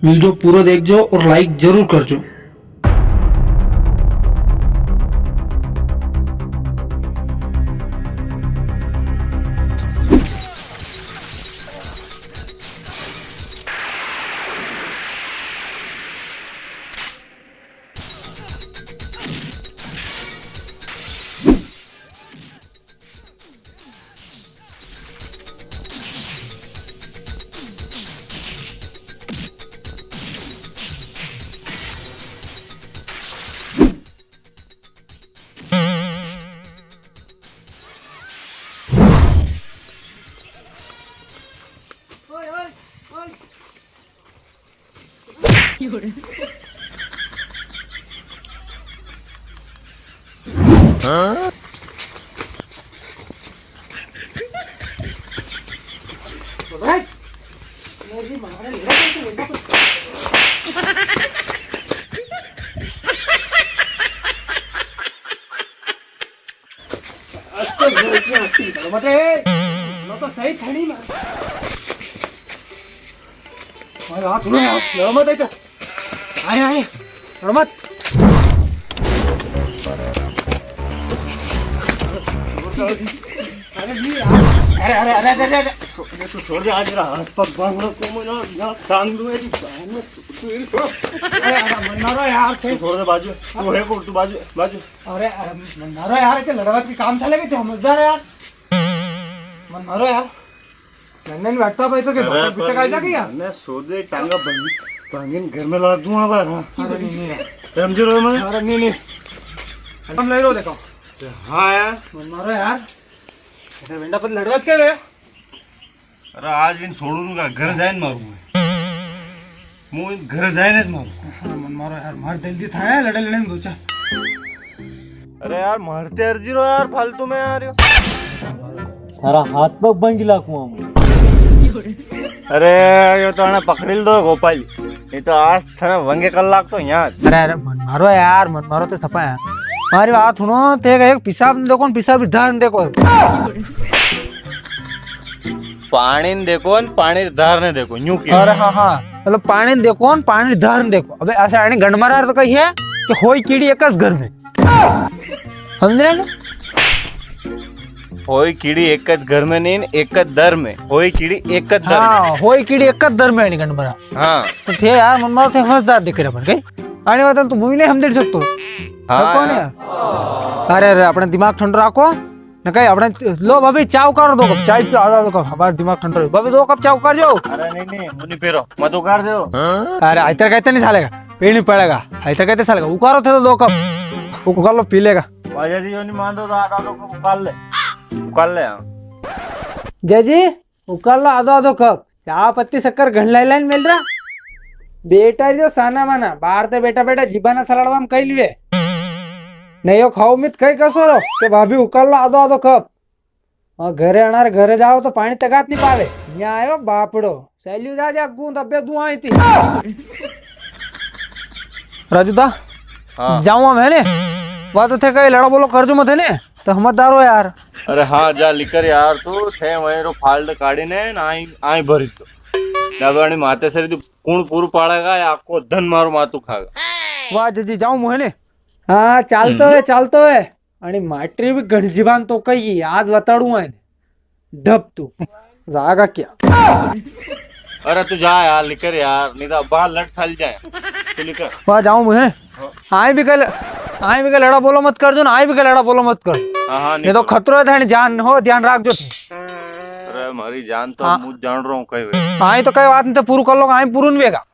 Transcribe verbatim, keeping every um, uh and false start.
Video पूरो देखजो और like जरूर करजो। आज तो जोर की हंसी निकालो मत रे। लो तो सही थड़ी में। अरे हाथ लो यार, लो मत इधर। आए, आए, लो मत। अरे नहीं यार। अरे, अरे, अरे, अरे, अरे। सो-, ये तो छोड़ दे, आज मेरा हाथ पग बांध लो, को मैं ना, ना टांग दूं मेरी बहन में, तू ये छोड़। अरे, अरे, मन मारो यार, तू छोड़ दे बाजू, तू है कौन, तू बाजू, बाजू। अरे, अरे, मन मारो यार, के लड़वा की काम चलेगी, तू समझदार है यार। मन मारो यार। नन्ने नहीं बैठता भाई तो के अरे, डॉक्टर पीछे पर का जाके यार। मैं सो दे टांगा भांगी, भांगी घर में लाग दूंगा बाहर, हाँ। अरे नहीं, नहीं यार। समझ रहे हो मैं? अरे नहीं, नहीं। हम ले लो देखो। हाँ यार। मन मारो यार। अरे बेंडा पर लड़वा के गया? अरे आज भी छोड़ू का घर जाइन मारू मैं। मूं घर जाइन मारू। हाँ, मन मारो यार, मार दिल दी था है, लड़े लड़े में दो चार। अरे यार, मारते अर्जी रो यार, फालतू में यार। थारा हाथ पग भांगी लाखूं हम। अरे, यो तो आने पकड़ी दो गोपाल, ये तो आज थाने वंगे कर लाग तो यहाँ। अरे, अरे, मन मारो यार, मन मारो तो सपा यार। मारी बात सुनो, ते एक पिसाब ने देखो, पिसाब री धार ने देखो। पाणी ने देखो ने पाणी री धार ने देखो, यूं के। अरे हाँ, हाँ, मतलब पाणी ने देखो ने पाणी री धार ने देखो। अबे ऐसे आने गंडमरार तो कही है कि होई कीड़ी एकज घर में, समझ रहे ना? होई कीड़ी एकज घर में नी, एकज दर में। होई कीड़ी एकज दर में। हाँ, होई कीड़ी एकज दर में आनी गंडमरार। हाँ। तो थे यार, मन मारो थे समझदार दिख रहे अपन कई। आने वाता तो मूवी नहीं हम देख सकतो। हाँ कौन यार। है? अरे, अरे, अपना दिमाग ठंडो राखो। न कई अपने, लो भाभी, चाय उकारो दो कप, चाय पियो, आधा दो कप, हमारा दिमाग ठंडो रहे। भाभी, दो कप चाय उकार जो। अरे नहीं, नहीं, मुनी पेरो, मत उकार जो। अरे, इतर कहते नहीं सालेगा, पीनी पड़ेगा, इतर कहते सालेगा, उकारो थे तो दो कप, उकार लो, पी लेगा। वाह जदी यो नहीं मान रहो तो आधा दो कप उकार ले, उकार ले, हाँ। जय जी, उकार लो आधो आधो कप। चाय पत्ती शक्कर घण लाई लाई ने मेल रहा। बेटा री तो साना माना, बाहर ते बेटा बेटा जीबा ना सलाड़वा में कई लिवे। नहीं यो खाओ मित कई कसो रो, के भाभी उकार लो आधो आधो कप। और घरे अनार घरे जाओ तो पाणी तगात नहीं पावे। यहाँ आयो बापड़ो। सैल्यू जा जा गूंद अबे दुआई थी। राजू दा, हाँ। जाऊँ हम है ने? बात थे कई लड़ा बोलो कर जो मत है ने? तो हमतदार हो यार। अरे हाँ, जा लिकर यार, तू थे वहीं रो फाल्ट काढ़ी ने ना आई, आई भरी तो। ना बे अणी माते सरी तू कुण पूर पाड़ेगा या आको धन मारो मातू खागा। वाह जजी, जाऊं मुहे ने। हाँ, चालतो है, चालतो है। अणी माटरी भी घण जीवान तो कही, आज बताड़ू है। ढप तू। जागा क्या? अरे तू जा यार, लिकर यार, नहीं तो बाहर लट साल जाए। तू लिकर। वाह, जाऊं मुहे ने। हाँ। आए भी कल, आए भी कल लड़ा बोलो मत कर जो ना, आए भी कल लड़ा बोलो मत कर। हाँ, हाँ, ये तो निकल। खतरो है थारी जान हो, ध्यान राख जो। अरे, मारी जान तो हाँ। मुझ जान रहा हूँ कई वे। आए तो कई बात नहीं, तो पूरू कर लो, आए पूरू नहीं वेगा।